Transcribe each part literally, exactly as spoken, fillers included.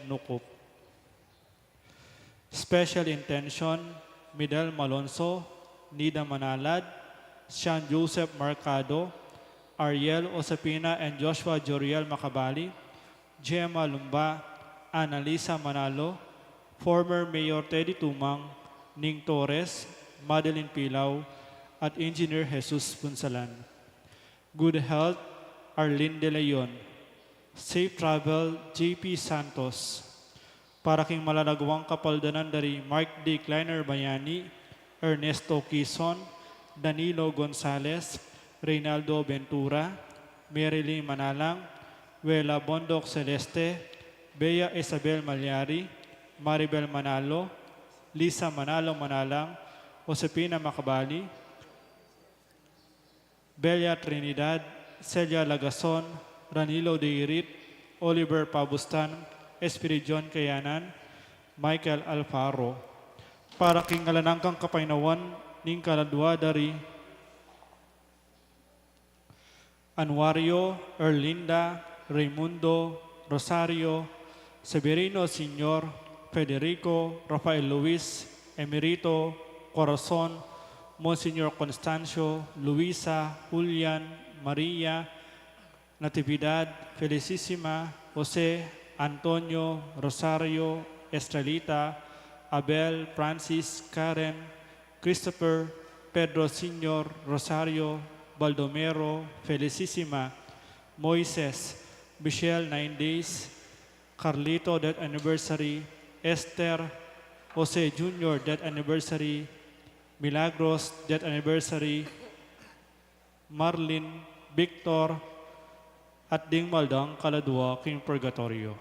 Nukup. Special intention, Midel Malonzo, Nida Manalad, Sean Joseph Mercado, Ariel Josefina and Joshua Joriel Macabali, Gemma Lumba, Annalisa Manalo, former Mayor Teddy Tumang, Ning Torres, Madeline Pilau, at Engineer Jesus Punsalan. Good health, Arlene De Leon. Safe travel, J P Santos. Para king malalaguang kapaldanan dari Mark D. Kleiner Bayani, Ernesto Quizon, Danilo Gonzales, Reynaldo Ventura, Marilyn Manalang, Wela Bondoc Celeste, Bea Isabel Malyari, Maribel Manalo, Lisa Manalo Manalang, Josefina Macabali, Belia Trinidad, Celia Lagason, Ranilo Deirit, Oliver Pabustan, Espiridion Kayanan, Michael Alfaro. Para king alang angga kapaynawan ning kaladua dari Anuario, Erlinda, Raimundo, Rosario, Severino Senior, Federico, Rafael Luis, Emerito, Corazon, Monsignor Constancio, Luisa, Julian, Maria, Natividad, Felicissima, Jose, Antonio, Rosario, Estrelita, Abel, Francis, Karen, Christopher, Pedro Senior, Rosario, Baldomero, Felicissima, Moises, Michelle, nine days, Carlito, death anniversary, Esther, Jose Junior, death anniversary, Milagros, death anniversary, Marlin, Victor, at ding maldang kaladua king purgatoryo.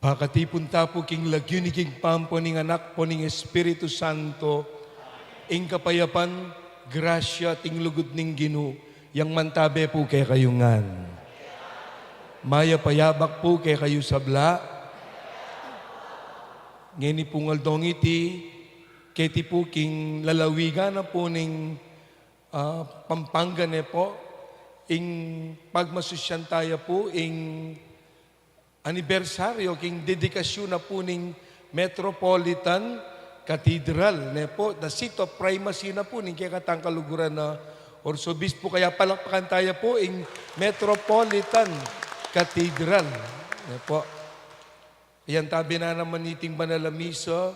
Pakatipun ta pu king lagyu ning Ibpa, ampo ning Anak, ampo ning Espiritu Santo, ing kapayapan, grasya, at ing lugud ning Ginu, yang mantabe pu kekayu ngan. Mayap a yabak pu kekayu sabla. Ngeni pung aldong iti, keti pu king lalawigan na pu ning, ah, Pampanga ne pu, ing pagmasusyan taya pu, ing anibersaryo king dedikasyun na pu ning Metropolitan Cathedral, ne pu, the seat of primacy na pu ning kekatang kaluguran a Arsobispo, kaya palakpakan taya pu ing Metropolitan Cathedral, ne pu. Ayan, tabe na naman iting banal a misa,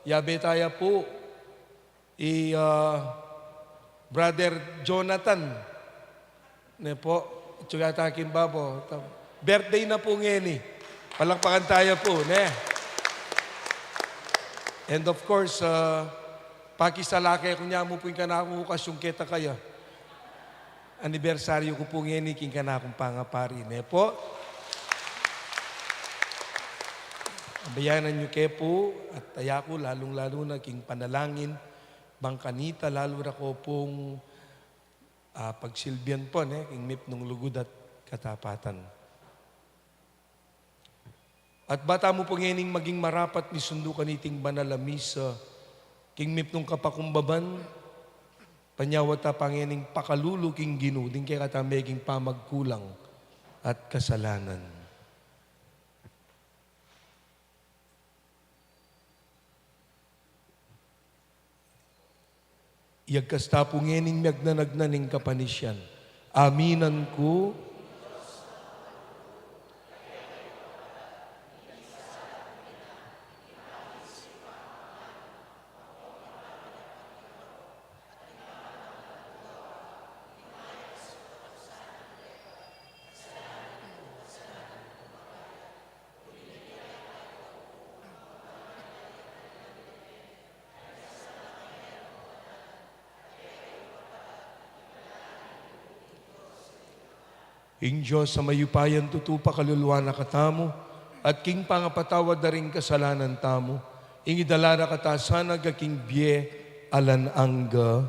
yabe taya pu i, ah, Brother Jonathan. Ne pu, itsu yata king babo. Ta-, birthday na pu ngeni. Palakpakan taya pu, ne? And of course, ah, pakisalake ku ne mu pu ing kanakung okasyon keta kaya. Anibersaryo ku pu ngeni king kanakung pangapari, ne pu. Abayanan yu ke pu, at aya ku, lalung-lalu na king panalangin, bang kanita lalu ra ko pung, ah, pagsilbian pu, ne, king mipnung lugud at katapatan. At ba tamu pu ngening maging marapat misundu kaniting banal a misa, king mipnung kapakumbaban, panyawad ta pa ngening pakalulu king Ginu, ding kekatamu meging pamagkulang at kasalanan. Iyagkas ta pu ngening miagnanagnan ing kapanisyan. Aminan ku. Ing Dios a mayupaya, tutu pakaluluan na katamu, at king pangapatawad da ring kasalanan tamu, ing idala na kata sana king bie alang angga.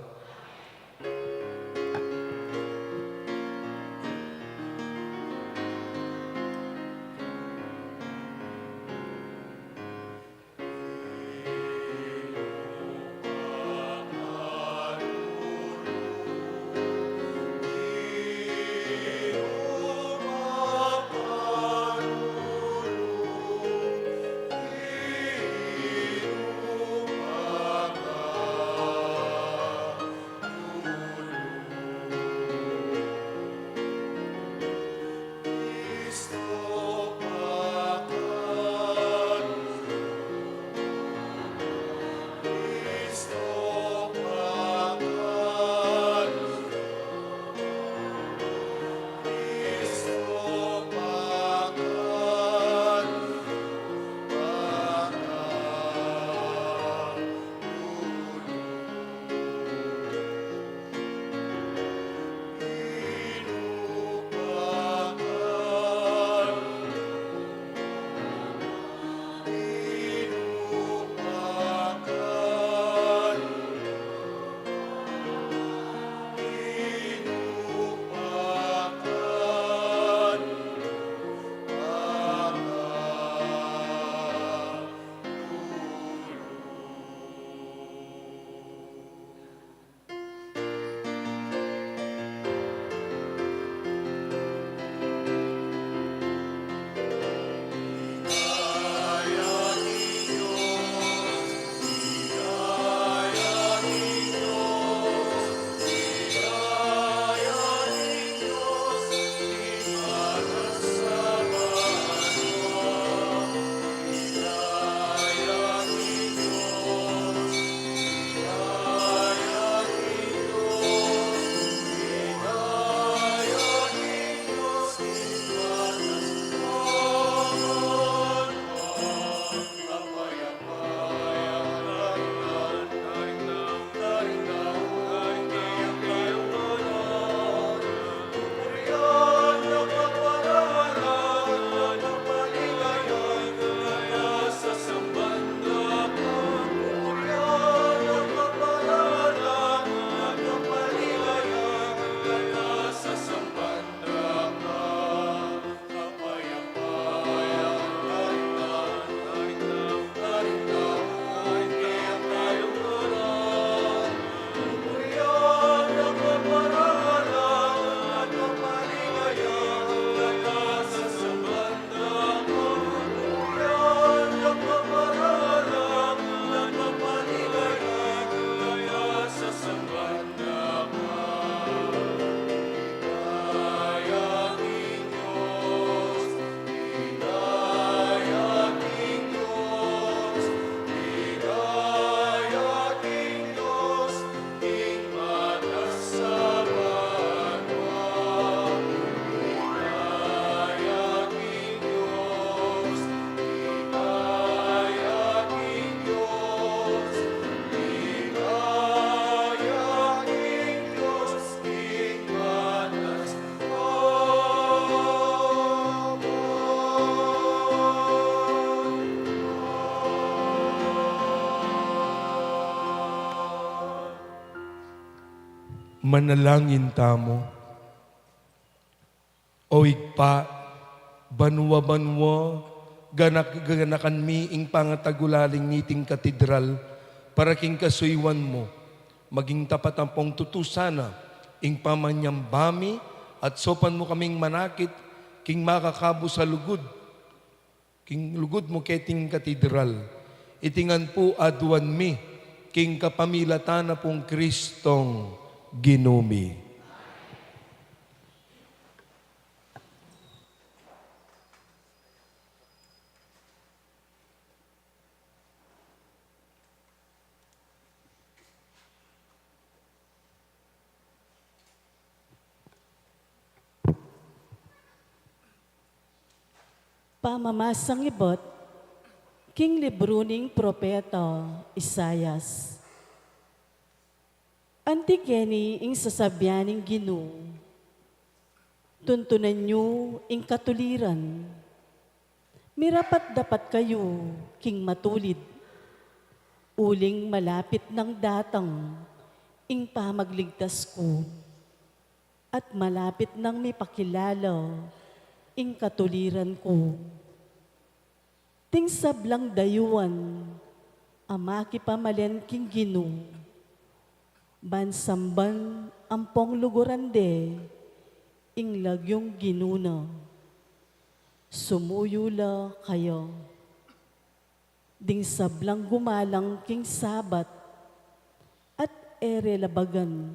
Manalangin tamu. O Ibpa, banua-banua, ganak-, ganakan mi ing pangatagulaling niting katedral para king kasuyuan mu. Maging tapat ampong tutu sana ing pamanyamba mi at saupan mu kaming manakit king makakabus a lugud, king lugud mu keting katedral. Iti ngan pu aduan mi king kapamilatan na pung Kristong Ginu mi. Pamamasang ibat king libru ning propeta Isaias. Anti keni ing sasabian ning Ginu, tuntunan yu ing katuliran. Mirapat-dapat kayu king matulid, uling malapit nang datang ing pamagligtas ku, at malapit nang mipakilala ing katuliran ku. Ding sablang dayuan a makipamalen king Ginu, ban samban ampong luguran de ing lagyung Ginu na. Sumuyu la kaya. Ding sablang gumalang king Sabat at e re labagan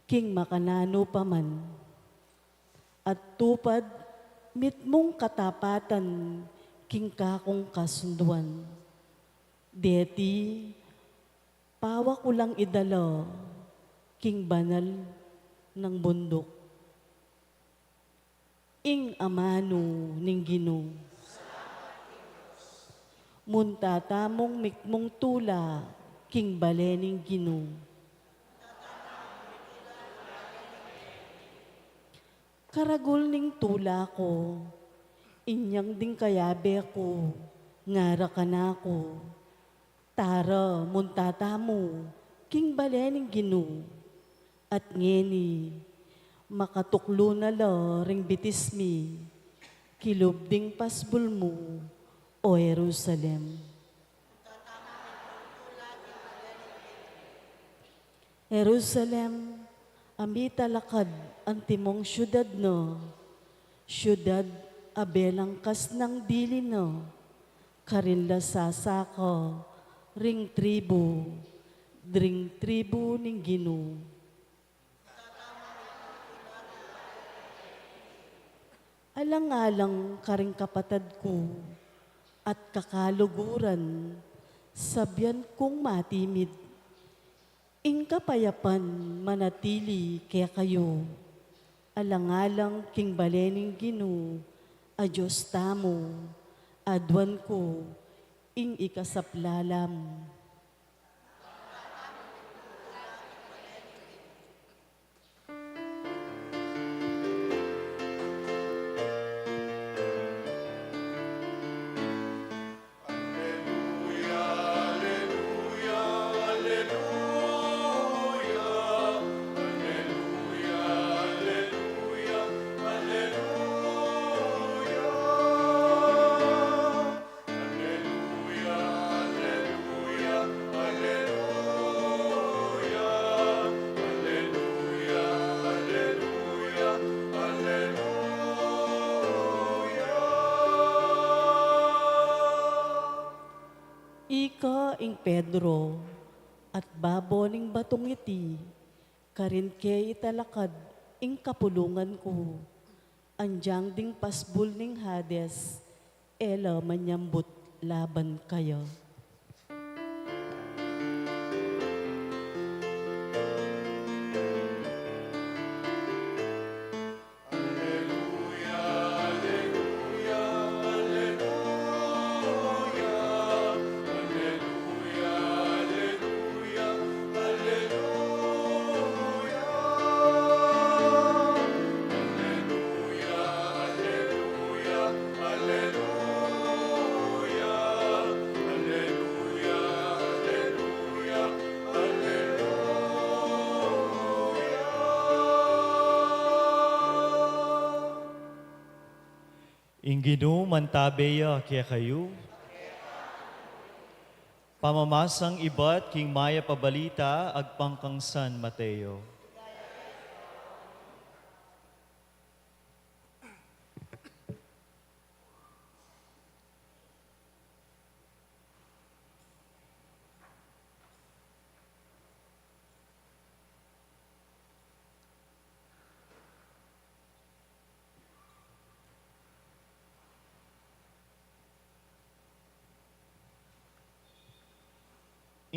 king makananu pa man. At tupad mitmung katapatan king kakung kasunduan. Deti pawa ku lang idala king banal nang bunduk. Ing amanu ning Ginu. Munta tamung mitmung tula king bale ning Ginu. Karagul ning tula ku, inyang ding kayabe ku ngara kanaku, "Tara, munta tamu king bale ning Ginu." At ngeni, makatuklu na la ring bitis mi kilub ding pasbul mu, O Jerusalem. Jerusalem, a mitalakad antimong siudad na, siudad a belangkas nang dili na, karin la sasaka ring tribu, dring tribu ning Ginu. Alang-alang karing kapatad ku at kakaluguran, sabian kung matimid, ing kapayapan manatili kekayu. Alang-alang king bale ning Ginu a Dios tamu, aduan ku ing ikasaplala mu. Ika ing Pedro, at babo ning batung iti, karin ke italakad ing kapulungan ku. Anyang ding pasbul ning Hades, e la manyambut laban kaya. Ginu mantabe ya kekayu. Pamamasang ibat king Mayap a Balita agpang kang San Mateo.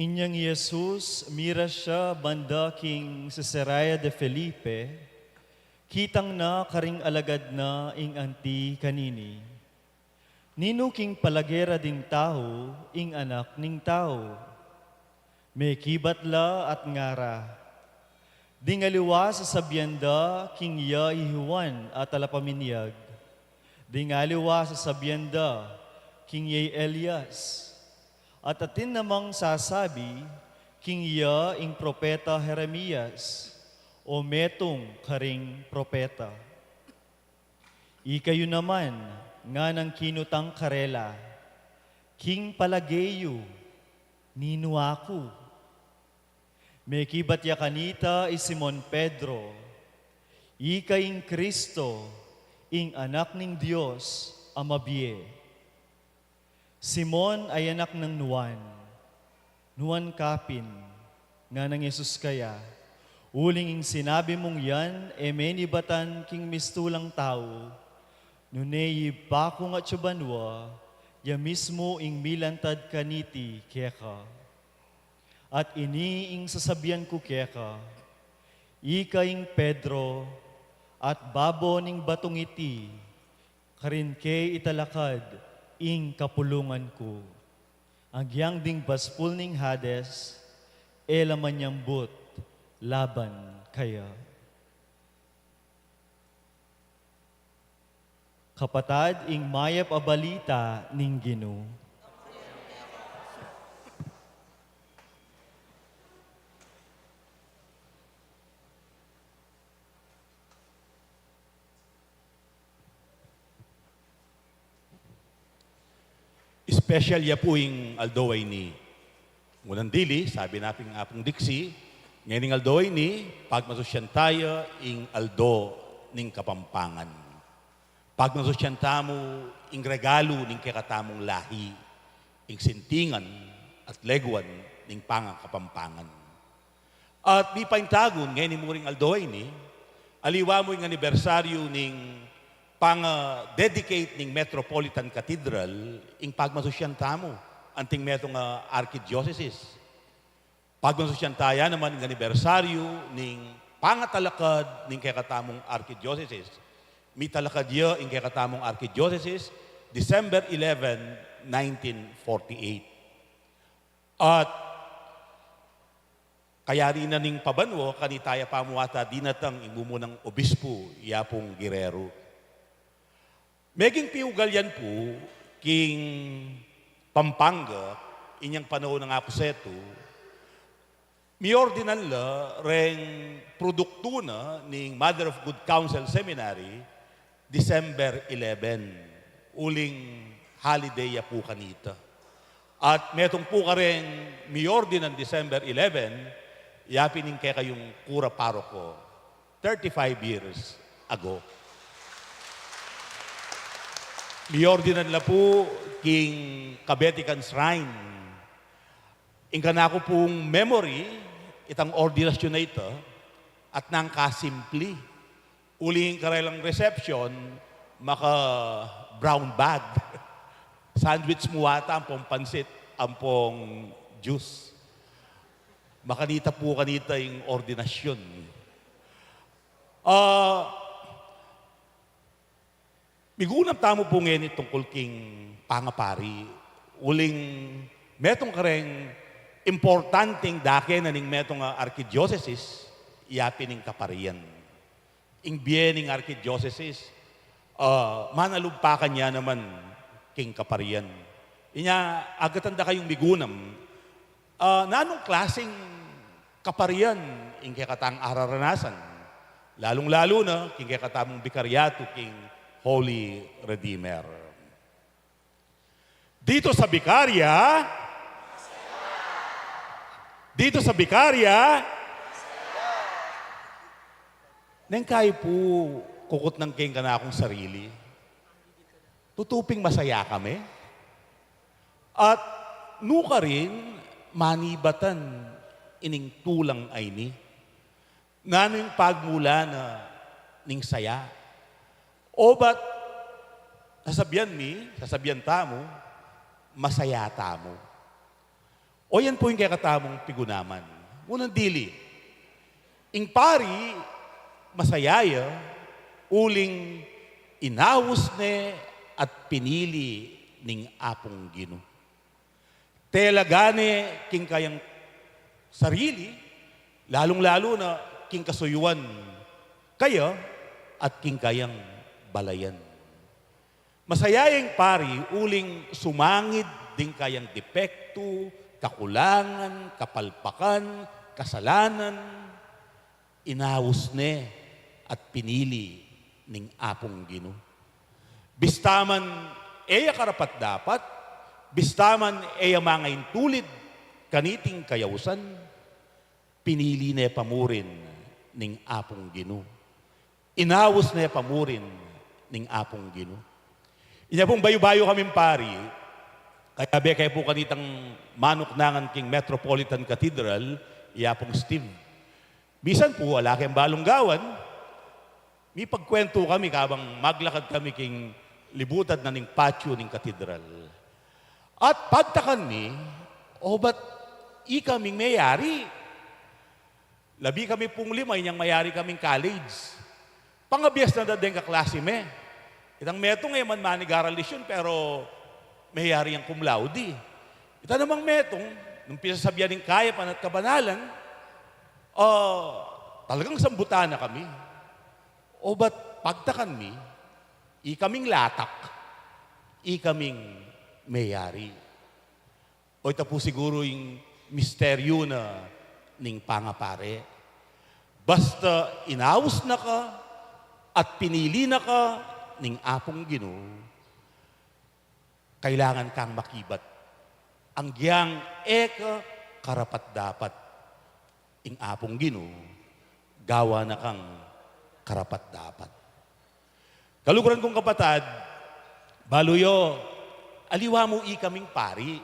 Inyang i Jesus, mira ya banda king Cesarea de Felipe, kitang na karing alagad na ing anti kanini, "Ninu king palage ra ding tau ing Anak ning Tau?" Mekibat la at ngara, "Ding aliwa sasabian da king iya i Juan a Talapaminyag, ding aliwa sasabian da king iya i Elias, at atin namang sasabi king iya ing propeta Jeremias, o metung karing propeta." Ikayu naman, nganang kinutang karela, "King palage yu, ninu aku?" Mekibat ya kanita i Simon Pedro, "Ika ing Kristo, ing Anak ning Dios a mabie." "Simon a anak nang Juan, Juan kapin," nganang Jesus kaya, "uling ing sinabi mung yan e menibatan king mistulang tau, nune Ibpa kung atsu banua ya mismu ing milantad kaniti keka. At ini ing sasabian ku keka, ika ing Pedro, at babo ning batung iti, karin ke italakad ing kapulungan ku. Agyang ding baspul ning Hades e la manyambut laban kaya." Kapatad, ing mayap a balita ning Ginu. Special ya pu ing aldo a ini. Ngunang dili, sabi na pin ning Apung Diksi, ngening aldo a ini, pagmasusyan taya ing aldo ning Kapampangan. Pagmasusyan tamu ing regalu ning kekatamung lahi, ing sintingan at leguan ning pangakapampangan. At mipaintagun, ngeni mu ring aldo a ini, aliwa mu ing anibersaryu ning panga-dedicate ning Metropolitan Cathedral, ing pagmasusyan tamu anting metung a arkidiosesis. Pagmasusyan taya naman ing anibersaryu ning pangatalakad ning kekatamung arkidiosesis. Mitalakad ya ing kekatamung arkidiosesis, December eleven, nineteen forty-eight. At kayari na ning pabanua, kanita ya pa mu ata dinatang ing mumunang obispu, i Apung Guerrero. Meging piugal yan pu king Pampanga, inyang panaun a Apu Setu, miordinan la reng produktu na ning Mother of Good Counsel Seminary, December eleven, uling holiday ya pu kanita. At metung pu kareng miordinan December eleven, ya pin ing kekayung kura paroko, thirty-five years ago. Miordinan la pu king Cabetican Shrine. Ing kanaku pung memory, itang ordinasyun a ita, atin nang kasimpli. Uling karelang reception, maka brown bag. Sandwich mu ata, ampong pansit, ampong juice. Makanita pu kanita ing ordinasyun. Ah, migunam tamu pu ngeni tungkul king pangapari, uling metung kareng importanteng dake na ning metung a arkidiosesis, ya pin ing kaparian. Ing bie ning arkidiosesis, ah, manalumpakan ya naman king kaparian. Inya, agatan da kayung migunam, ah, nanung klaseng kaparian ing kekatang araranasan, lalung-lalu na king kekatamung bikaryatu king Holy Redeemer. Dito sa Vicaria, dito sa Vicaria, neng kayu pu kukutnan keng kanakung sarili, tutu ping masaya kami. At nukarin manibatan ining tulang a ini. Nanu ing pagmula na ning saya? O ba't sasabian mi, sasabian tamu, masaya tamu? O yan pu ing kekatamung pigunaman. Ngunang dili, ing pari, masaya ya, uling inaus ne at pinili ning Apung Ginu. Telaga ne king kayang sarili, lalung-lalu na king kasuyuan kaya at king kayang balayan. Masaya yang pari uling sumangid ding kayang depektu, kakulangan, kapalpakan, kasalanan, inaus ne at pinili ning Apung Ginu. Bista man e ya karapat-dapat, bista man e ya mangaintulid kaniting kayausan, pinili ne pa murin ning Apung Ginu. Inaus ne pa murin ning Apung Ginu. Inya pung bayu-bayu kaming pari, kayabe ke pu kanitang manuknangan king Metropolitan Cathedral, i Apung Steve. Misan pu ala keng balung gawan, mipagkwentu kami kabang maglakad kami king libutan na ning patio ning katedral. At pagtakan mi, o ba't ikaming meyari? Labi kami pung lima, inyang mayari kaming college. Pangabias na da deng kaklase mi. Itang metung e man manigaral lisyon, pero meyari yang cum laude. Ita namang metung, nung pisasabian ning kayapan at kabanalan, ah, talagang sambutan na kami. O ba't pagtakan mi, ikaming latak, ikaming meyari. O ita pu siguru ing misteryu na ning pangapari. Basta inaus na ka at pinili na ka ning Apung Ginu, kailangan kang makibat. Anggiyang e ka karapat-dapat, ing Apung Ginu, gawa na kang karapat-dapat. Kaluguran kung kapatad, balu yu, aliwa mu ikaming pari,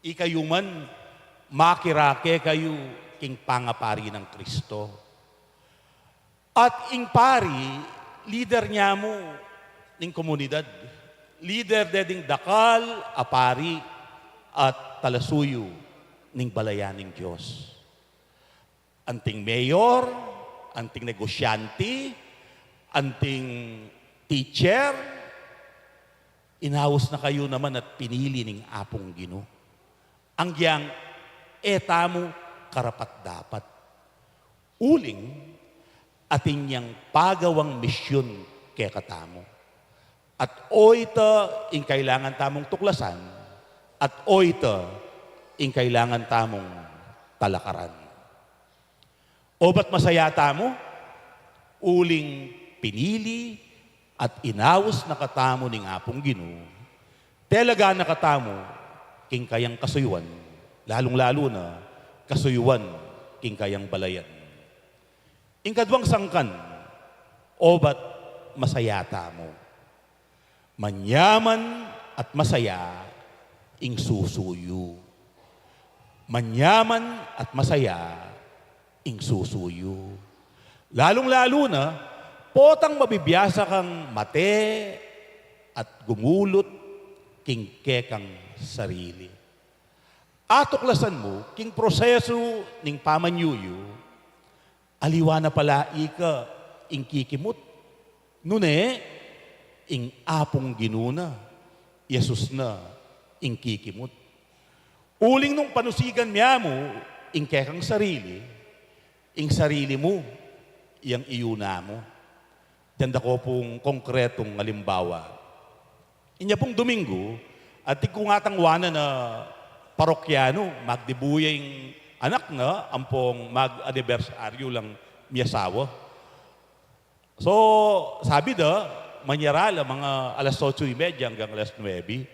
ikayu man, makirake kayu king pangapari nang Kristo. At ing pari, lider nya mu ning komunidad. Lider de ding dakal a pari at talasuyu ning balayan ning Dios. Anting mayor, anting negosyante, anting teacher, inaus na kayu naman at pinili ning Apung Ginu. Anggiyang e tamu karapat-dapat. Uling, atin yang pagawang misyon kekatamu. At o ita ing kailangan tamung tuklasan, at o ita ing kailangan tamung talakaran. O ba't masaya tamu? Uling pinili at inaus na katamu ning Apung Ginu, telaga na katamu king kayang kasuyuan, lalung-lalu na kasuyuan king kayang balayan. Ing kaduang sangkan, o ba't masaya tamu? Manyaman at masaya ing susuyu. Manyaman at masaya ing susuyu. Lalung-lalu na, potang mabibiasa kang mate at gumulut king kekang sarili. Atuklasan mu, king prosesu ning pamanyuyu, aliwa na pala ika ing kikimut. Nune, ing Apung Ginu na, Jesus na, ing kikimut. Uling nung panusigan mya mu ing kekang sarili, ing sarili mu, yang iyuna mu. Dinan da ko pung konkretung alimbawa. Inya pung Domingo, atin kung atangwanan a parokyanu, magdibu ya ing anak na ampong mag-anibersaryu lang miyasawa. So, sabi da, manyara la, mga alas otso y media anggang alas nuebe.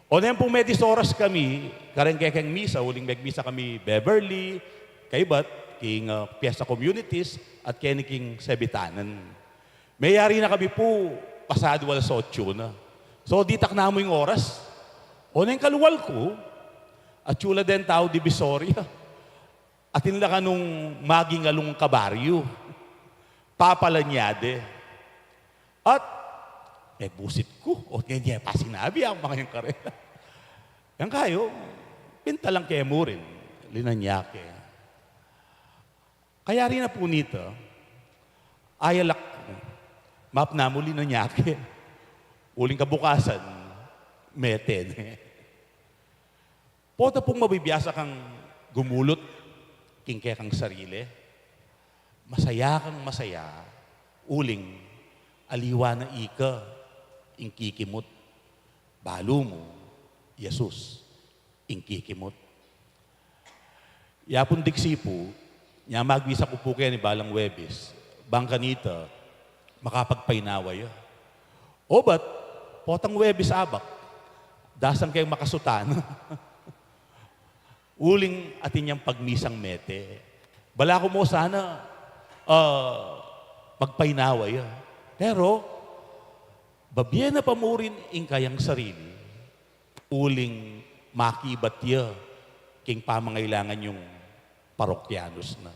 Oneng pung medisoras kami, kareng kekeng misa, uling megmisa kami Beverly, kaybat, king, ah, Fiesta Communities, at keni king Sebitanan. Meyari na kami pu, pasado alas otso na. So, ditak namu ing oras. Oneng kalual ku, atyu la deng tau Divisoria. Atin la kanung maging alung kabaryu. Papa la nya de. At, eh, busit ku. O, ngeni, e pa sinabi, ang mga yang karela. Yang kayo, pinta lang ke murin, linanyake. Kayari na pu nita, ayalak, mapna mu, linanyake. Uling kabukasan, mete ne. Pota pung mabibiasa kang gumulut king kekang sarili, masaya kang masaya, uling aliwa na ika ing kikimut, balu mu, Jesus ing kikimut. Ya pung diksi pu, nya magmisa ku pu keni balang Huwebes, bang kanita, makapagpainawa ya. Obat, potang Huwebes abak, dasang keng makasutana. Uling atin yang pagmisang mete. Bala ku mu sana, ah, magpainawa ya. Pero, babie na pa murin ing kayang sarili, uling makibat ya king pamangailangan yung parokyanus na.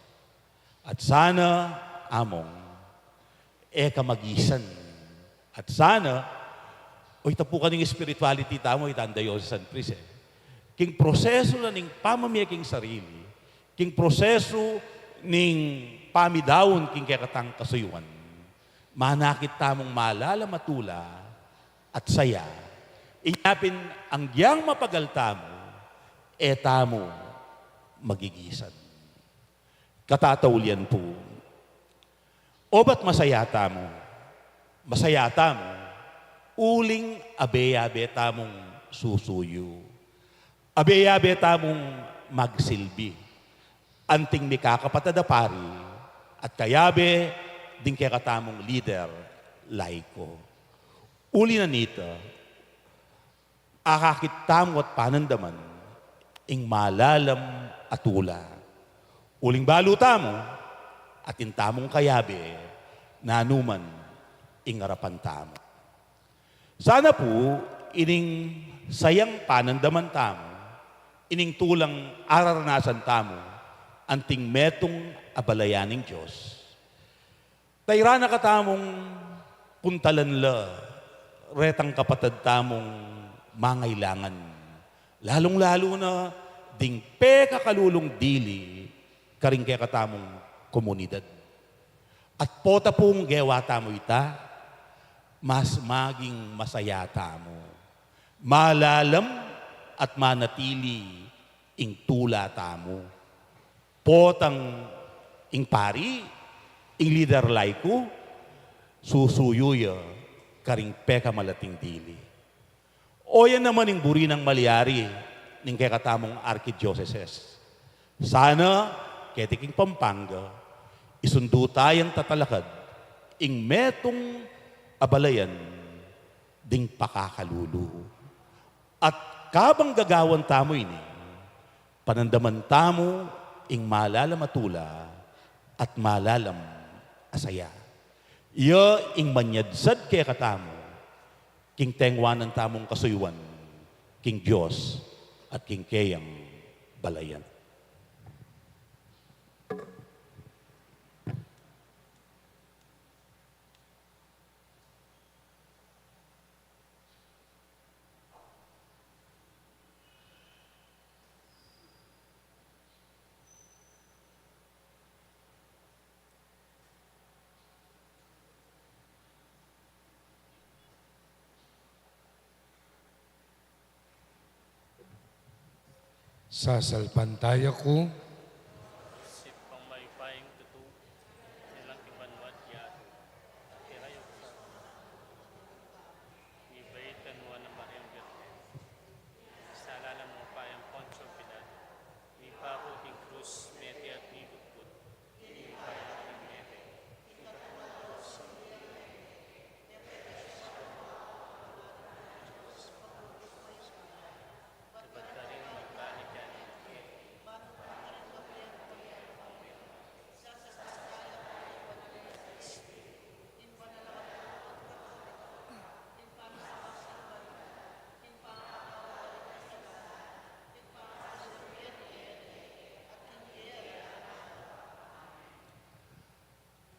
At sana, Among, e ka magisan. At sana, o, ita pu kaning spirituality tamu, itang Diocese San Pris, e. King prosesu na ning pamamie king sarili, king prosesu ning pamidaun king kekatang kasuyuan, manakit tamung malalam a tula at saya. Inya pin, anggiyang mapagal tamu, e tamu magigisan. Katataulian pu. Obat masaya tamu. Masaya tamu. Uling abe-abe tamung susuyu. Abe-abe tamung magsilbi. Anting mikakapatad a pari at kayabe ding kekatamung lider laiko. Uli na nita, akakit tamu at panandaman ing malalam a tula. Uling balu tamu, atin tamung kayabe, nanuman ing arapan tamu. Sana pu, ining sayang panandaman tamu, ining tulang araranasan tamu, anting metung a balayan ning Dios, tairan na katamung puntalan la retang kapatad tamung mangailangan, lalung-lalu na ding pekakalulung dili karing kekatamung komunidad. At pota pung gewa tamu ita, mas maging masaya tamu. Malalam at manatili ing tula tamu. Potang ing pari, ing lider laiko, susuyu ya karing pekamalating dili. O, yan naman ing buri nang malyari ning kekatamung arkidioseses. Sana, keti king Pampanga, isundu tayang tatalakad ing metung a balayan ding pakakalulu. At kabang gagawan tamu ini, panandaman tamu ing malalam a tula at malalam a saya. Iya ing manyadsad kekatamu king tengwanan tamung kasuyuan king Dios at king keyang balayan. Sasalpantaya ku. Isip pang mayupayang tutu, nilang king banwa't yatu. Tira yu sa, mibait kanu a Mariang Birhen, isala la mu pa yang Poncio Pilato, mipaku king krus, mete at mibutbut. King ipayang mete, king katmuan a krus, mete.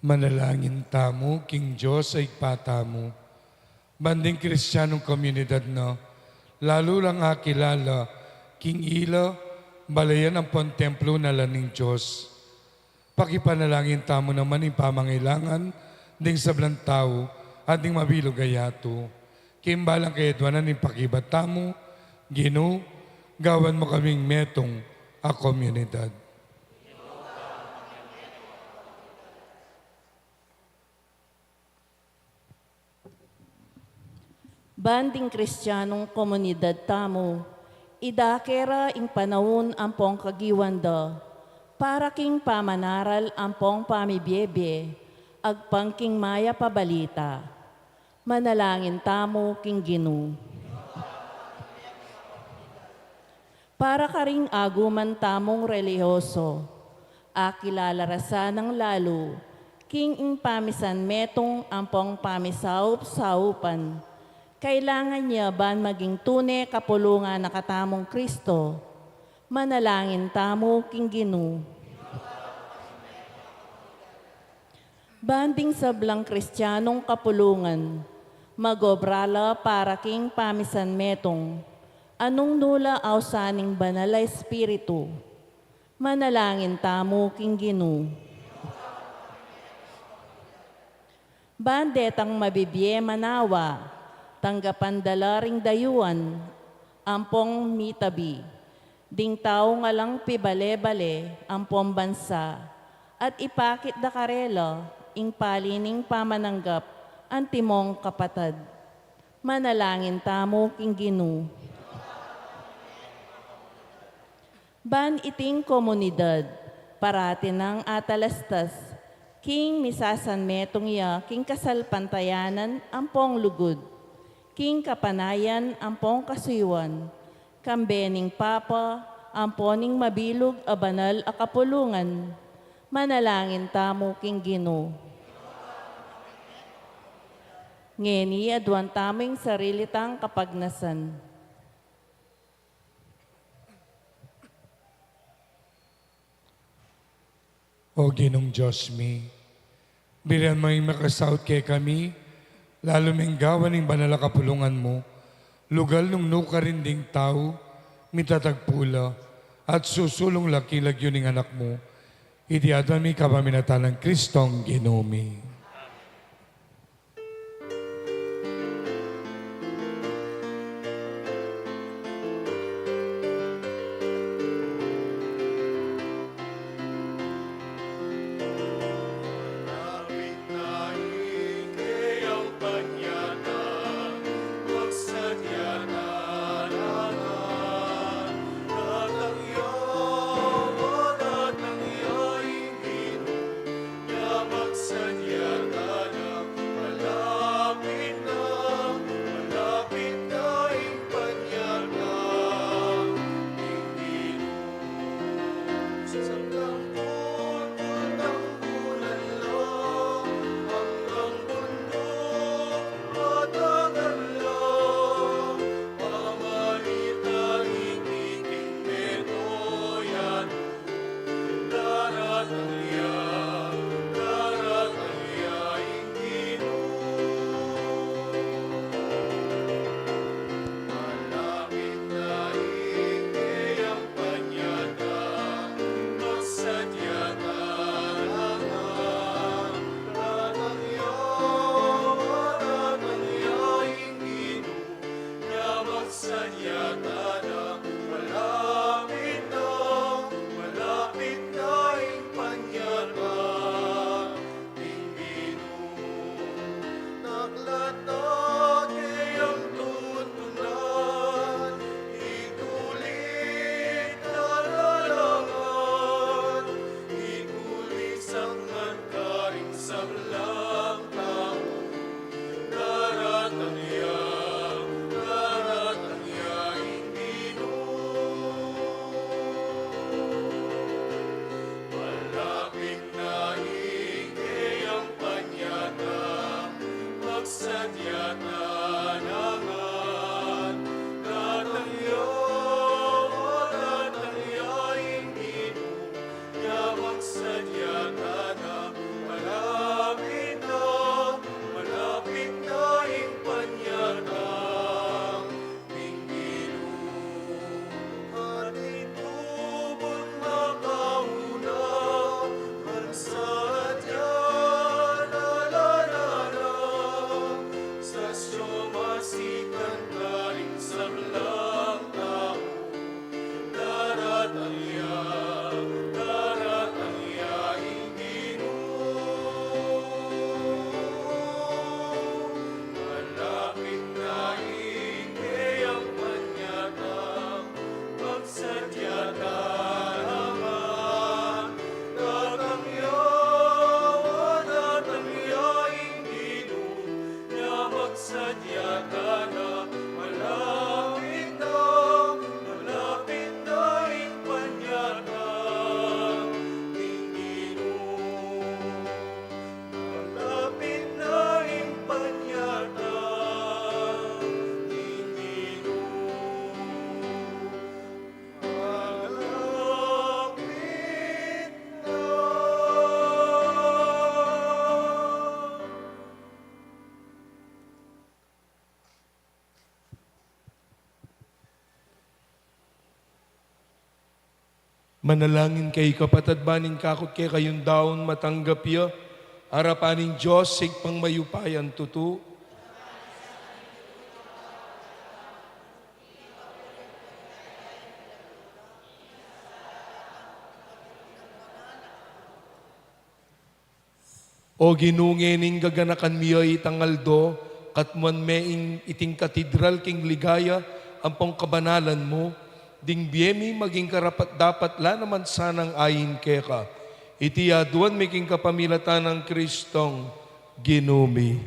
Manalangin tamu king Dios a Ibpa tamu. Ban ding Kristianong komunidad na, lalu lang akilala king ila, balayan ampon templo na la ning Dios. Pakipanalangin tamu naman ing pamangailangan ding sablang tau at ding mabilug a yatu. King balang kayadwanan ning pakibat tamu, Ginu, gawan mu kaming metung a komunidad. Ban ding Kristianong komunidad tamu, idake ra ing panaun ampong kagiwan da, para king pamanaral ampong pamibiebie, agpang king mayap a balita. Manalangin tamu king Ginu. Para karing aguman tamung relihiyoso, akilala ra sanang lalu king ing pamisanmetung ampong pamisaup-saupan, kailangan ya ban maging tune kapulungan na katamung Kristo. Manalangin tamu king Ginu. Ban ding sablang Kristianong kapulungan, mag-obra la para king pamisanmetung, a nung nu la ausan ning Banal a Espiritu. Manalangin tamu king Ginu. Ban detang mabibie manawa, tanggapan da la ring dayuan ampong mitabi, ding taung alang pibale-bale ampong bansa, at ipakit da karela ing pali ning pamananggap antimong kapatad. Manalangin tamu king Ginu. Ban iting komunidad parati nang atalastas king misasanmetung ya king kasalpantayanan ampong lugud, king kapanayan ampong kasuyuan, kambe ning Papa ampo ning mabilug a banal a kapulungan. Manalangin tamu king Ginu. Ngeni aduan tamu ing sarili tang kapagnasan. O Ginung Dios mi, birian mu ing makasaut kekami, lalu ming gawan ing banal a kapulungan mu, lugal nung nukarin ding tau mitatagpu la at susulung la king lagyu ning Anak mu. Iti aduan mi kapamilatan nang Kristong Ginu mi. Manalangin kayu, kapatad, ban ing kakut kekayung daun matanggap ya arapan ning Dios, Ibpang mayupayang tutu. O Ginu, ngening gaganakan mi ya itang aldo, katmuan me ing iting katedral king ligaya ampong kabanalan mu, ding bie mi maging karapat-dapat la naman sanang ain keka. Iti aduan mi king kapamilatan nang Kristong Ginu mi.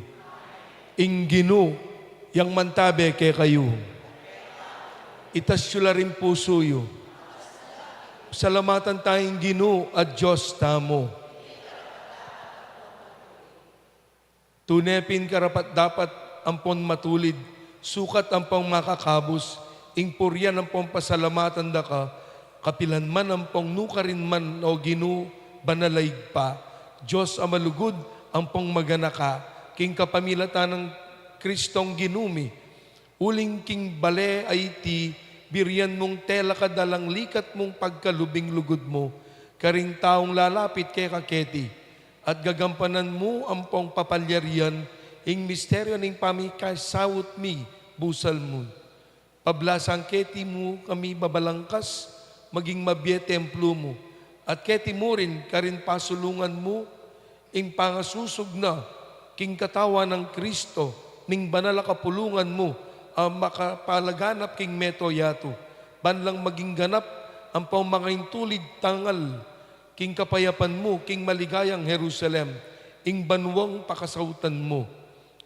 Ing Ginu yang mantabe kekayu. Itas yu la ring pusu yu. Salamatan taya ing Ginu a Dios tamu. Tune pin karapat-dapat ampon matulid, sukat ampong makakabus, ing purian ampong pasalamatan da ka, kapilan man ampong nukarin man, o Ginu, banal a Ibpa, Dios a malugud ampong maganaka, king kapamilatan nang Kristong Ginu mi. Uling king bale a iti, birian mung telakad alang likat mung pagkalub ing lugud mu karing taung lalapit keka keti, at gagampanan mu ampong papalyarian ing misteryu ning pamikasaut mi busal mu. Pablasan keti mu kami babalangkas, maging mabie templo mu, at keti mu rin karin pasulungan mu ing pangasusug na king katawan nang Kristo, ning banal a kapulungan mu, a makapalaganap king mabilug a yatu, ban lang maging ganap ampong makaintulid tangal king kapayapan mu, king maligayang Jerusalem, ing banuang pakasautan mu.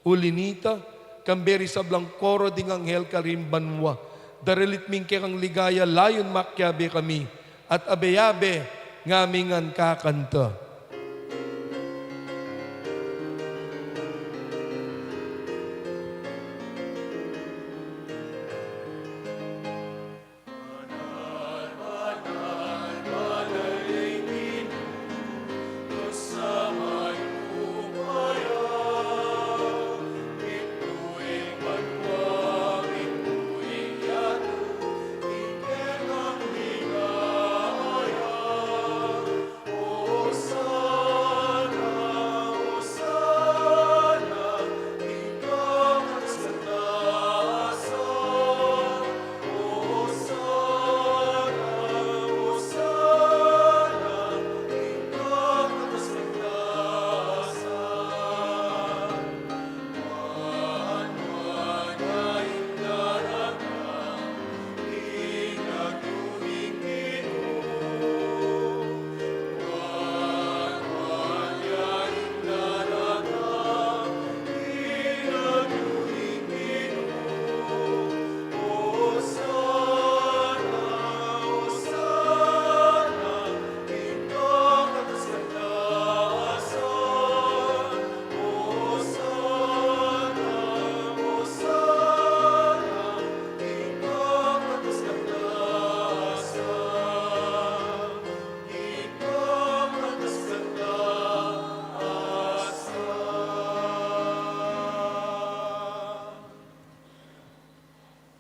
Uli nita, kambe ring sablang koro ding anghel karin banua, daralit mi ing kekang ligaya, layun makiabe kami, at abe-abe ngaming ngan kakanta.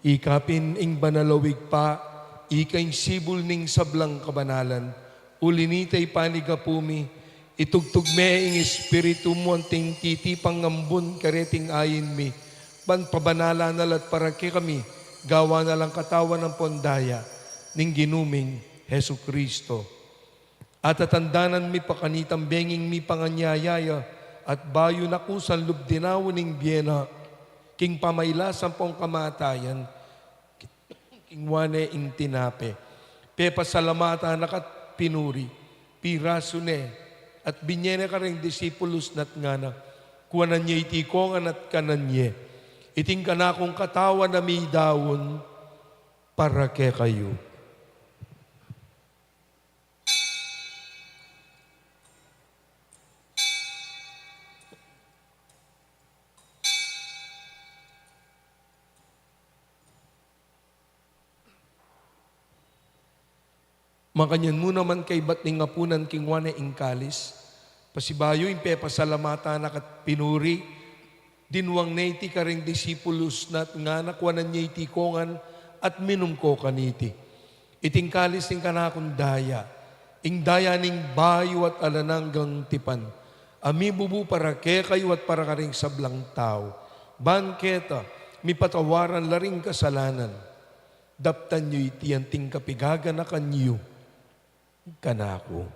Ika pin ing banal a Ibpa, ika ing sibul ning sablang kabanalan. Uli nita, ipanyawad mi, itubud me ing Espiritu mu anting titipang ambun kareting ain mi, ban pabanalan na la at para kekami gawan na lang katawan ampon daya ning Ginu ming Jesucristo. At tatandanan mi pa kanitang benging mipanganyaya ya, at bayu na ku sa lub dinaun ning bie na, king pamailas ampong kamatayan, kingwa ne ing tinape, pepasalamatan na ka't pinuri, pirasu ne, at binye ne kareng disipulus na at ngana, kuanan ye iti kongan at kanan ye. Iti ing kanakung katawan a midaun para kekayu. Makanyan mu naman kaybat ning apunan, kingwa ne ing kalis, pasibayu ing pepasalamatan na ka't pinuri, dinwang ne iti kareng disipulus na at ngana, kuanan ye iti kongan at minum ko kaniti. Iting kalis ning kanakung daya, ing daya ning bayu at alang anggang tipan, a mibubu para kekayu at para karing sablang tau. Ban keta, mipatawaran la ring kasalanan. Daptan yu iti anting kapigaganakan yu kanaku.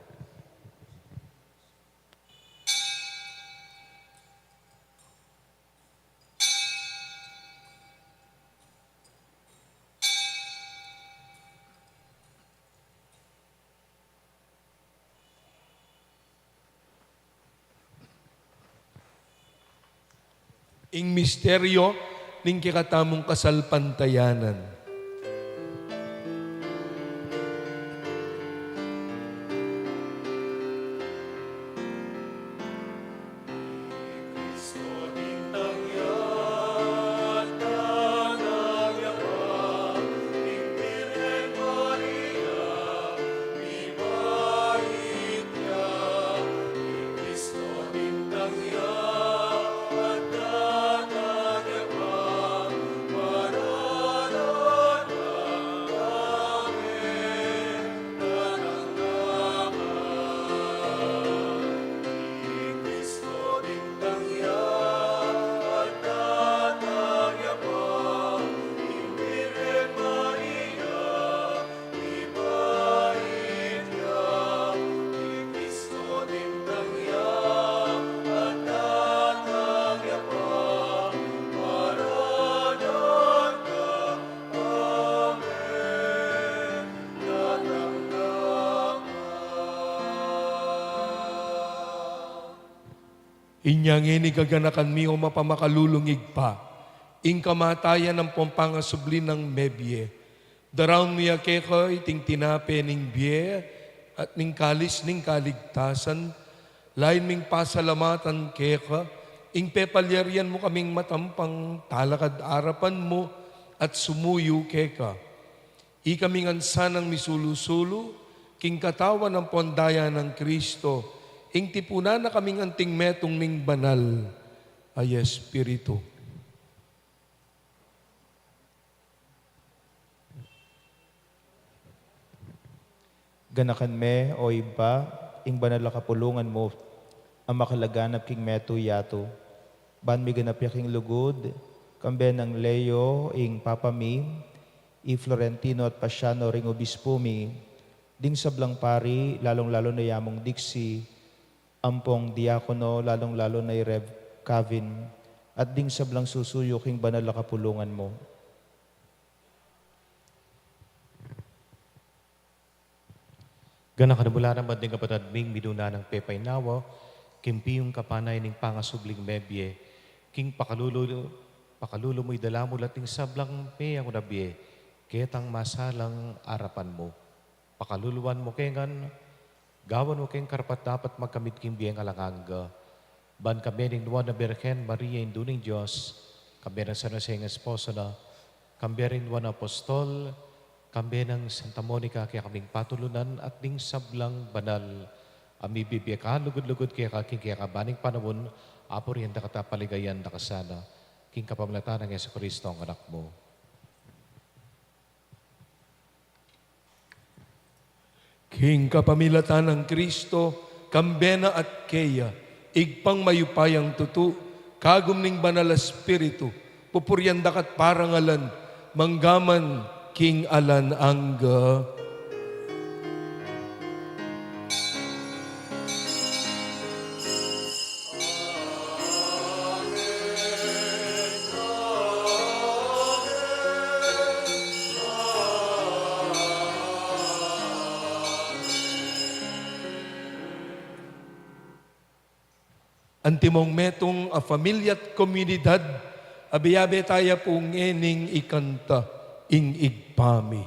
Ing misteryo ning kekatamung kasalpantayanan. Inya ngeni, gaganakan mi, o mapamakalulung Ibpa, ing kamatayan ampong pangasubli nang mebie. Daraun mi ya keka iting tinape ning bie at ning kalis ning kaligtasan. Lain ming pasalamatan keka ing pepalyarian mu kaming matampang talakad arapan mu at sumuyu keka. Ikami ngan sanang misulu-sulu king katawan ampong daya nang Kristo, ing tipunan na kaming anting metung ning banal a Espiritu. Ganakan me, o Ibpa, ing banal a kapulungan mu a makalaganap king metung yatu. Ban miganap ya king lugud, kambe nang Leo ing Papa mi, i Florentino at Pasiano ring obispu mi, ding sablang pari, lalung-lalu na ya mung diksi ampong diakono, lalung-lalu na i Rev Kavin, at ding sablang susuyu king banal a kapulungan mu. Ganakan mu la naman ding kapatad ming minuna nang pepainawa king piyung kapanay ning pangasubling mebie, king pakalulu, pakalulu mu idala mu la ring sablang meyang na bie ketang masalang arapan mu. Pakaluluan mu ke ngan, gawan mu keng karapat-dapat magkamit king bie alang angga. Ban kambe ning Nuan a Birhen Maria, Indu ning Dios, kambe nang San Jose ing esposo na, kambe ring Nuan a Apostol, kambe nang Santa Monica, kekaming patulunan at ding sablang banal a mibibie kalugud-lugud keka king kekaban ning panaun, apurian da ka at paligayan da ka sana, king kapamilatan nang Jesucristo a Anak mu. King kapamilatan nang Kristo, kambe na at keya, Ibpang mayupayang tutu, kagum ning Banal a Espiritu, pupurian da ka at parangalan, mangga man king alang angga. Antimong metung a familia at komunidad, abe-abe taya pu ngening ikanta ing Ibpa mi.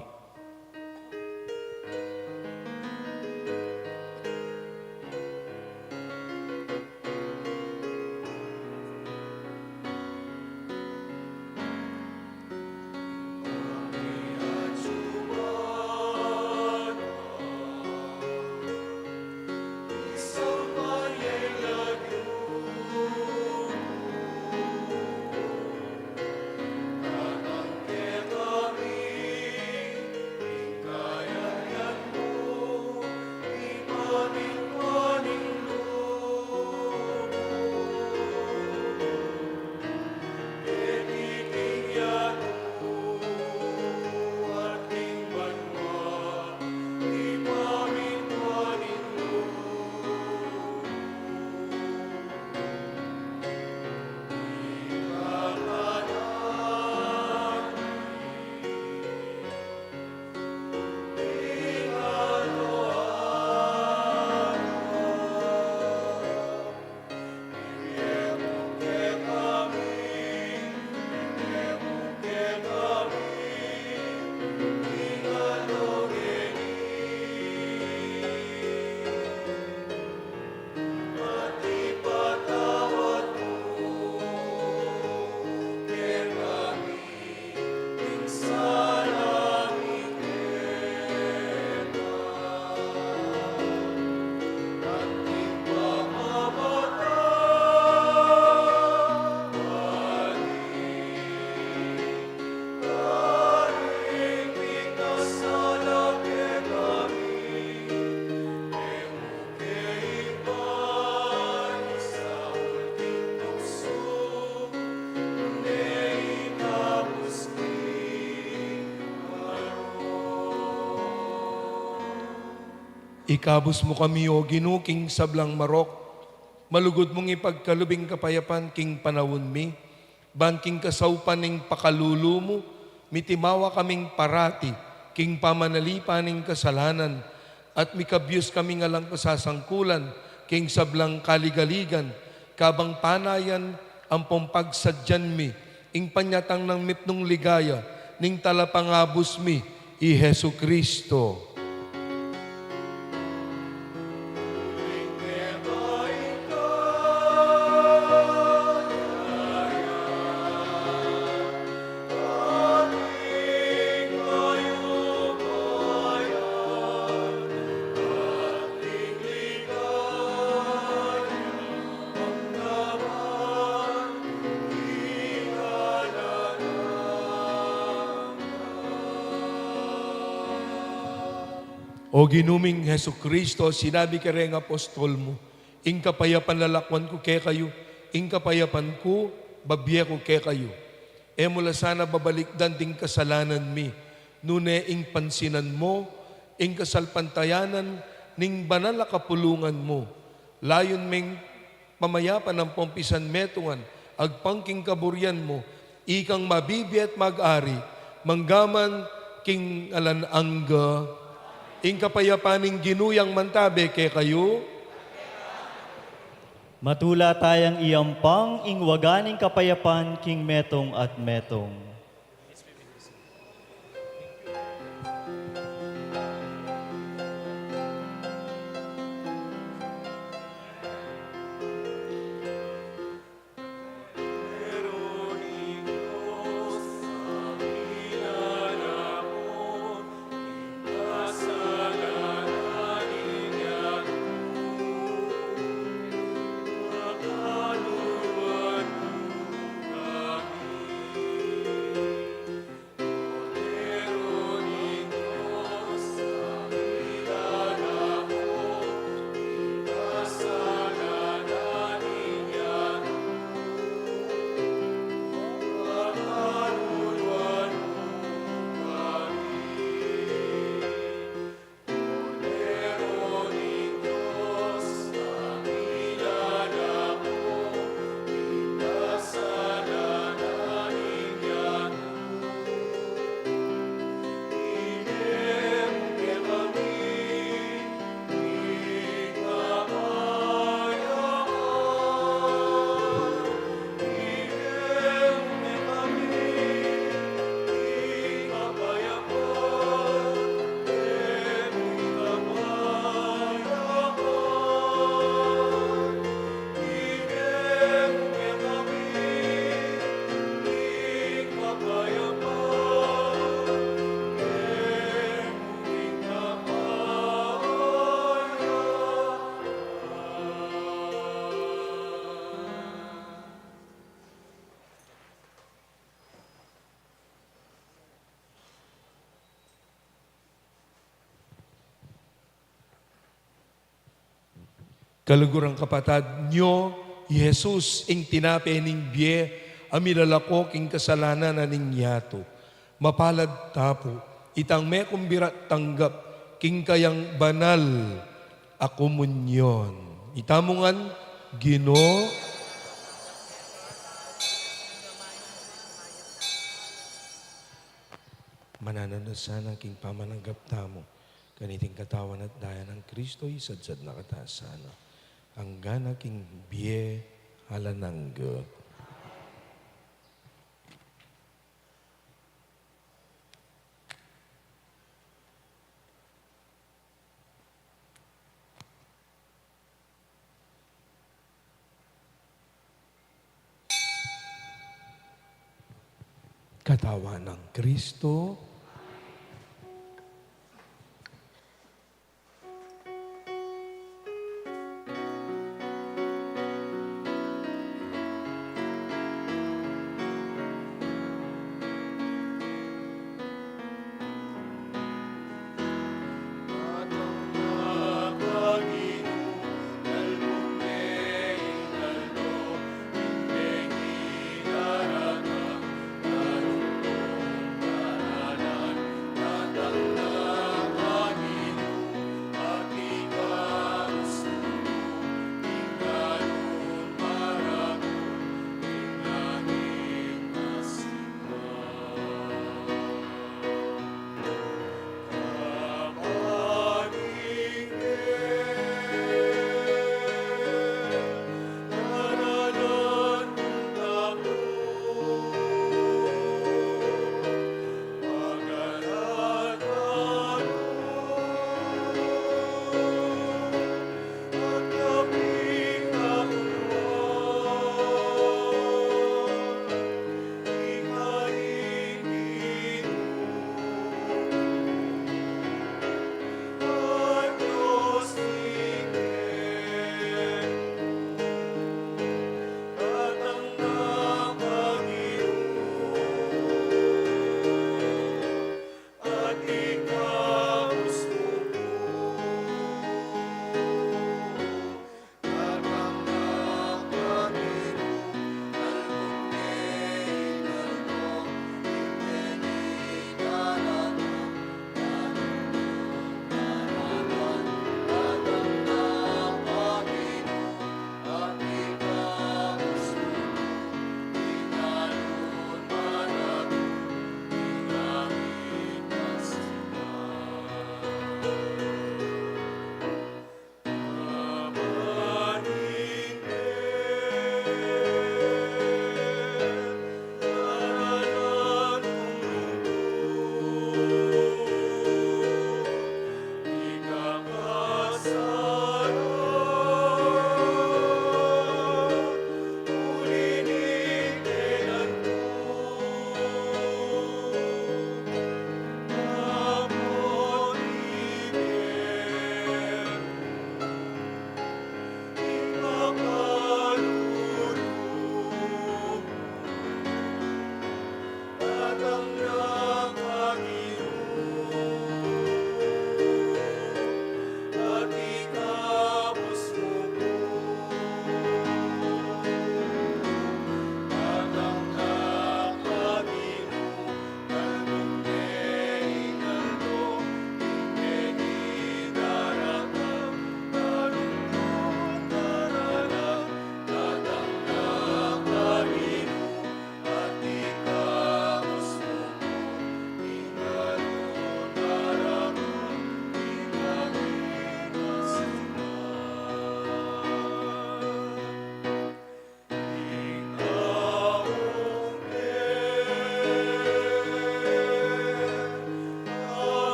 Ikabus mu kami, O Ginu, king sablang marok, malugud mung ipagkalub ing kapayapan king panaun mi, ban king kasaupan ning pakalulu mu, mitimawa kaming parati king pamanalipan ning kasalanan, at mikabyus kaming alang kasasangkulan king sablang kaligaligan, kabang panayan ampong pagsadyan mi ing panyatang nang mitmung ligaya ning Talapangabus mi, i Jesucristo. O Ginu ming Jesucristo, sinabi kareng apostol mu, "Ing kapayapan lalakwan ku kekayu, ing kapayapan ku babie ku kekayu." E mu la sana babalikdan ding kasalanan mi, nune ing pansinan mu ing kasalpantayanan ning banal a kapulungan mu. Layun meng pamayapan ampong pisanmetungan agpang king kaburian mu, ikang mabibie at mag-ari manggaman king alang angga. Ing kapayapan ning Ginu yang mantabe kekayu. Matula tayang iampang ing waga ning kapayapan king metung at metung. Kaluguran kapatad, nyo i Jesus ing tinape ning bie a milalako king kasalanan na ning yatu. Mapalad ta pu itang mekumbira at tanggap king kayang banal a komunyon. Itamu ngan, Ginu. Mananu na sana king pamananggap tamu kaniting katawan at daya nang Kristo, isadsad na kata sana angga na king bie alang angga. Katawan nang Kristo.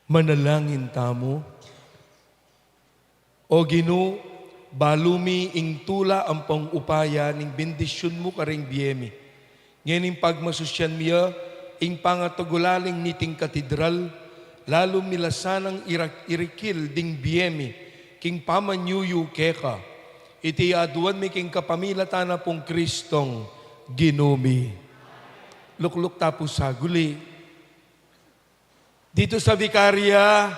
Manalangin tamu. O Ginu, balu mi ing tula ampong upaya ning bendisyun mu karing bie mi. Ngening pagmasusyan mi ya ing pangatagulaling niting katedral, lalu mi la sanang irak-, irikil ding bie mi king pamanyuyu keka. Iti aduan mi king kapamilatan na pung Kristong Ginu mi. Lukluk ta pu saguli. Ditu sa Vicaria.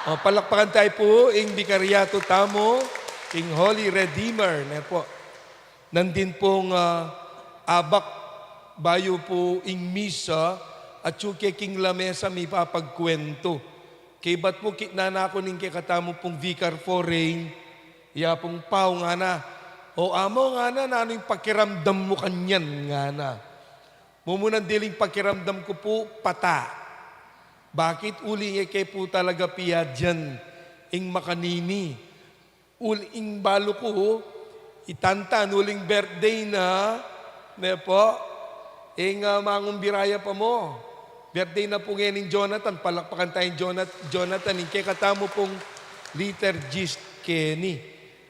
O, palakpakan tayu pu ing Vicariato tamu, king Holy Redeemer, ne po. Nandin pung, ah, abak bayu pu ing misa, atsu ke king lamesa mipapagkwentu. Kaybat pu kitnan na ku ning kekatamu pung Vicar Foreign, ya pung pau ngana. O amo ngana, nanu ing pakiramdam mu kanyan ngana? Mumunan diling pakiramdam ku pu pata. Bakit? Uling e ke pu talaga piyadyan ing makanini. Uling balu ku, itantan, uling birthday na, ne po, ing, ah, mangumbira ya pa mu. Birthday na pu ngening Jonathan, palakpakan tayung Jonat-, Jonathan, ing kekatamu pung liturgist keni.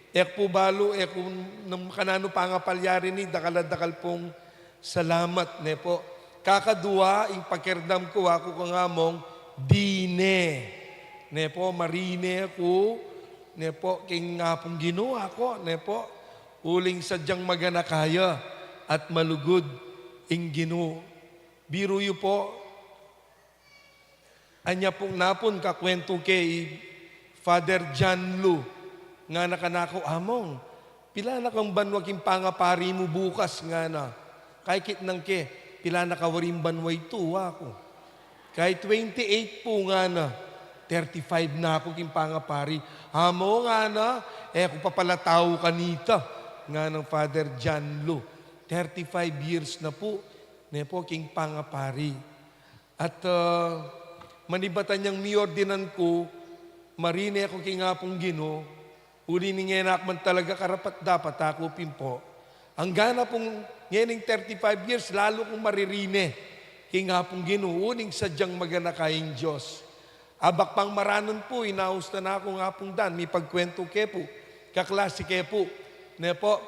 E ku pu balu, e ku nanu kananu pangapalyari ni, dakal a dakal pung salamat, ne po. Kakadua, ing pakiramdam ku, aku kang among, dine. Ne po, marine ku, ne po, king Apung Ginu aku, ne po. Uling sadyang maganaka ya at malugud ing Ginu. Biru yu po, anya pung napun kakwentu ke i Father John Lu, ngana kanaku, "Among, pila na kang banua king pangapari mu bukas?" ngana. Kay kitnan ke, "Pila na ka waring banua itu?" aku. Kay twenty-eight pu ngana. "Thirty-five na ku king pangapari." "Among," ngana, "e ku pa pala tau kanita," nganang Father John Lu. Thirty-five years na pu, ne po, king pangapari. At, ah, manibatan yang miordinan ku, marine ku king Apung Ginu, uli ning e na ku man talaga karapat-dapat, aku pin po. Angga na pung ngening thirty-five years, lalu kung maririne king Apung Ginu, uling sadyang maganaka ing Dios. Abak pang maranun pu, inaus na na kung Apung Dan, mipagkwentu ke pu, kaklase ke pu, ne po,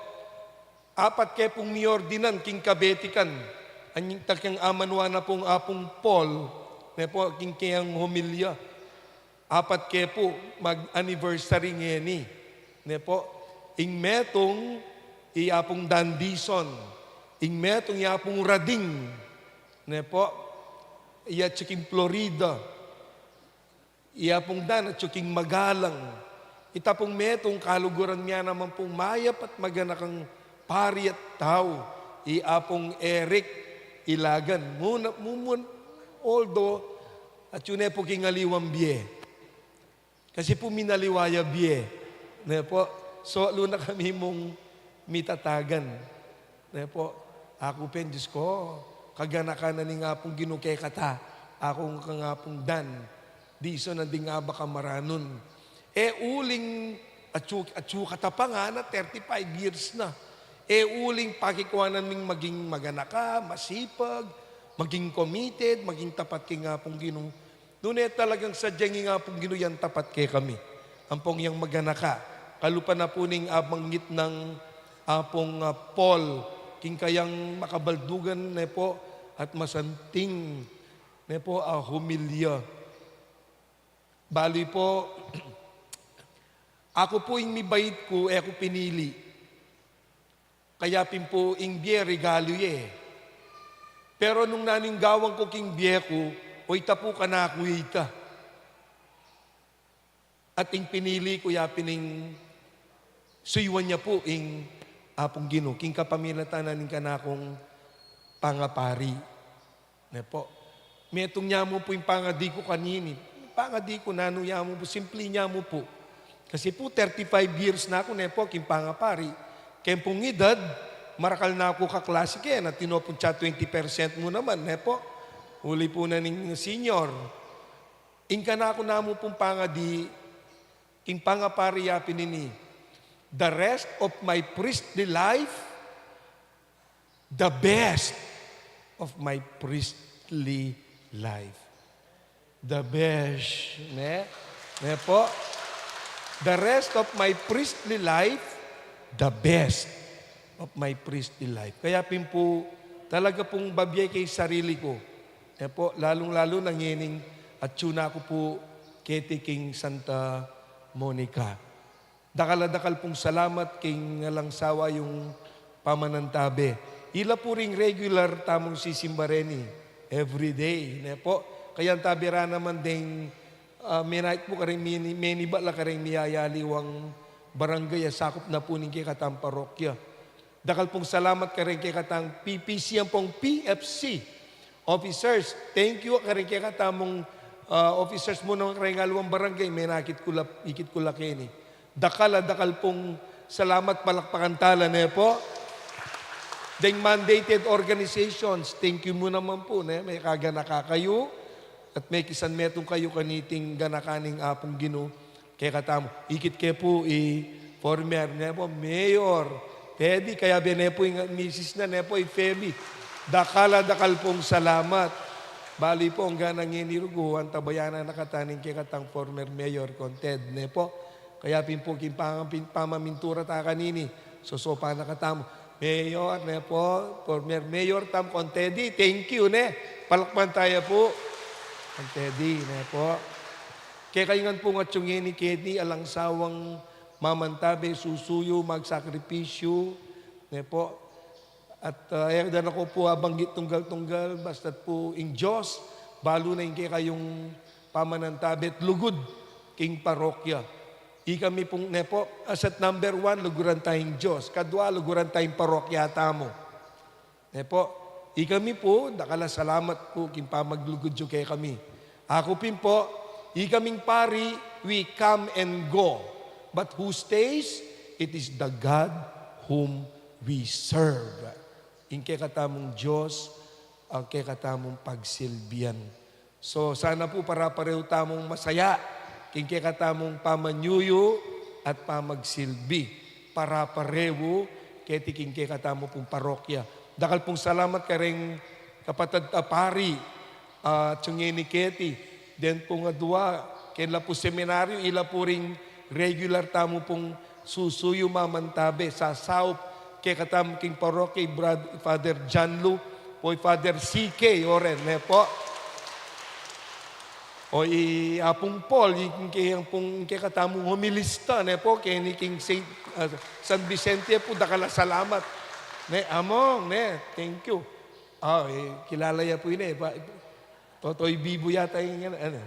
apat ke pung miordinan king kabetikan. Anyang takang amanuan na pung Apung Paul, ne po, king kayang homilya. Apat ke pu mag-anniversary ngeni, ne po. Ing metung, i Apung Dan Dizon. Ing metung, i Apung Rading, ne po. Iya atsu king Florida. I Apung Dan atsu king Magalang. Ita pung metung kaluguran mi naman pung mayap at maganakang pari at tau, i Apung Eric Ilagan. Muna, mumun, although, atsu ne pu king aliwang bie. Kasi pu minaliwa ya bie. Ne po, so, lu na kami mung mitatagan. Ne po, aku pin, Dios ku, kaganakan na ning Apung Ginu kekata, aku kang Apung Dan Dizon, nandin abak a maranun. E uling atsu, atsu kata pa ngana, thirty-five years na. E uling pakikuanan ming maging maganaka, masipag, maging committed, maging tapat king Apung Ginu. Nune talagang sadyang ing Apung Ginu yang tapat kekami. Ampong yang maganaka, kalupa na pu ning abanggit nang Apung, ah, Paul, king kayang makabaldugan, ne po, at masanting, ne po, a homilya. Balu pu, aku pu ing mibait ku, e ku pinili. Kaya pin pu ing bie regalu ye. Pero nung nanu ing gawan ku king bie ku, o ita pu kanaku ita. At ing pinili ku ya pin ing suyuan ya pu ing Apung Ginu, king kapamilatan na ning kanakung pangapari. Ne po. Metung ya mu pu ing pangadi ku kanini. Pangadi ku nanu ya mu pu, simpli ya mu pu. Kasi pu, thirty-five years na ku, ne po, king pangapari. Keng pung edad, marakal na ku kaklase ke, na tinu pung twenty percent mu naman, ne po. Uli pu na ning senior. Ing kanaku namu pung pangadi, king pangapari ya pin ini, the rest of my priestly life, the best of my priestly life. The best, ne? Ne po? The rest of my priestly life, the best of my priestly life. Kaya pin po, talaga pong babie keng sarili ku. Ne po? Lalung-lalu na ngening atyu na ku po keti king Santa Monica. Dakal a dakal pong salamat king alang sawa yung pamanantabe. Ila pu ring regular tamung sisimba reni, everyday, ne po? Kaya antabe ra naman deng, ah, menait pu kareng meni-, menibat la kareng miyayaliwang barangay a sakup na pu ning kekatang parokya. Dakal pong salamat kareng kekatang P P C ampong P F C officers. Thank you kareng kekatamung, ah, officers mu nang kareng aliwang barangay, menakit ku la, ikit ku la keni. Dakal a dakal pong salamat, palakpakan tala, ne po? Deng mandated organizations, thank you mu naman po, ne? Mekaganaka kayu, at mekisanmetung kayu kaniting ganakan ning Apung Ginu kekatamu. Ikit ke pu i former, ne po, Mayor Teddy, kayabe ne pu ing misis na, ne po, i Feby. Dakal a dakal pong salamat. Bale pu, anggang ngeni rugu, antabayanan na katamu ning kekatang former Mayor Kon Ted, ne po. Kaya pin pu king pang-, pin-, pamamintura ta kanini, sosopan na katamu. Mayor, ne po, former Mayor tamu Kon Teddy, thank you, ne. Palakpakan taya pu. Kon Teddy, ne po. Kekayu ngan pung atyu ngeni keti, alang sawang mamantabe, susuyu, magsakripisyu, ne po. At, ah, e da na ku pu abanggit tunggal-tunggal, basta't pu ing Dios, balu na ing kekayung pamanantabe at lugud king parokya. Ikami pung, ne po, asa't number one, luguran taya ing Dios. Kadwa, luguran taya ing parokya tamu. Ne po, ikami pu, dakal a salamat pu king pamaglugud yu kekami. Aku pin pu, ikaming pari, we come and go. But who stays? It is the God whom we serve. Ing kekatamung Dios, ang kekatamung pagsilbian. So, sana pu para-parehu tamung masaya king kekatamung pamanyuyu at pamagsilbi. Para-parehu keti king kekatamu pung parokya. Dakal pung salamat kareng kapatad a pari, ah, atyu ngeni keti. Then pung adwa, keng Lapu Seminaryo, ila pu ring regular tamu pung susuyu mamantabe, sasaup kekatamu king parokya, i Brad-, Father John Lu, o i Father C K, o ren, ne po. O i Apung Paul, i king, king pung kekatamung homilista, ne po, keni king Saint, ah, San Vicente pu, dakal a salamat. Ne, Among, ne, thank you. Ah, e, kilala ya pu ini, e, pa, Totoy Bibo yata ing, ano, ano.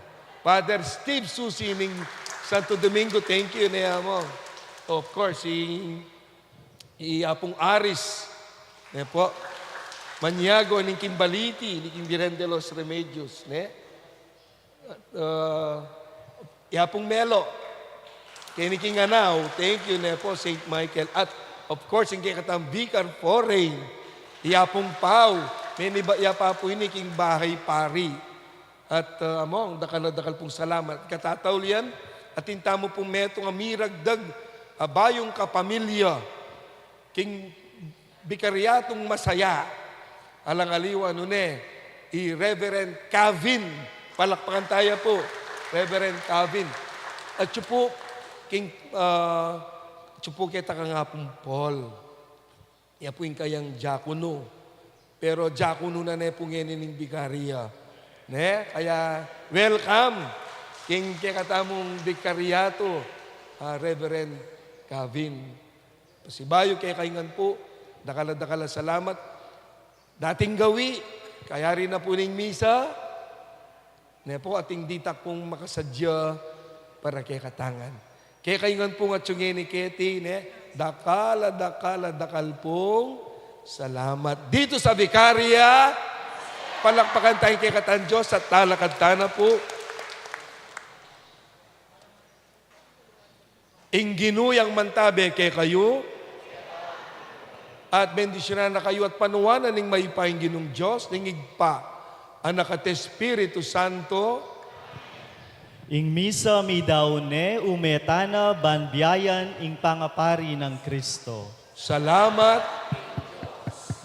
Father Steve Susi ning Santo Domingo, thank you, ne, Among. Of course, i, i Apung Aris, ne po. Maniago ning Kimbaliti, ni Kim Virgen de los Remedios, ne. Ah, i Apung Melo, keni king Anao, thank you, ne po, Saint Michael. At, of course, ing kekatang Vicar Foreign, i Apung Pau, menibat ya pa pu ini king Bahay Pari. At, ah, Among, dakal a dakal pung salamat. Katataulian, atin tamu pung metung a miragdag a bayung kapamilya king bikaryatung masaya. Alang aliwa, nune, i Reverend Cavin. Palakpakan taya pu, Reverend Cavin. Atyu pu king, ah, atyu pu keta kang Apung Paul. Ya pu ing kayang diakono. Pero diakono na ne pu ngeni ning bikarya. Ne? Kaya, welcome king kekatamung bikaryatu, ah, Reverend Cavin. Pasibayu kekayu ngan pu, dakal a dakal a salamat. Dating gawi, kayari na pu ning misa, ne po, ating ditak pung makasadya para kekatang ngan. Kekayu ngan pung atyu ngeni keti, ne, dakal a dakal a dakal pung salamat. Ditu sa Vicaria, palakpakan taya ing kekatang Dios at talakad tana pu. Ing Ginu yang mantabe kekayu, at bendisyunan na kayu at panuanan ning mayupaya ning Ginung Dios, ning Ibpa, Anak at Espiritu Santo. Ing misa midaun ne, ume tana ban biayan ing pangapari nang Kristo. Salamat.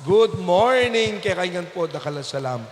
Good morning kekayu ngan pu, dakal a salamat.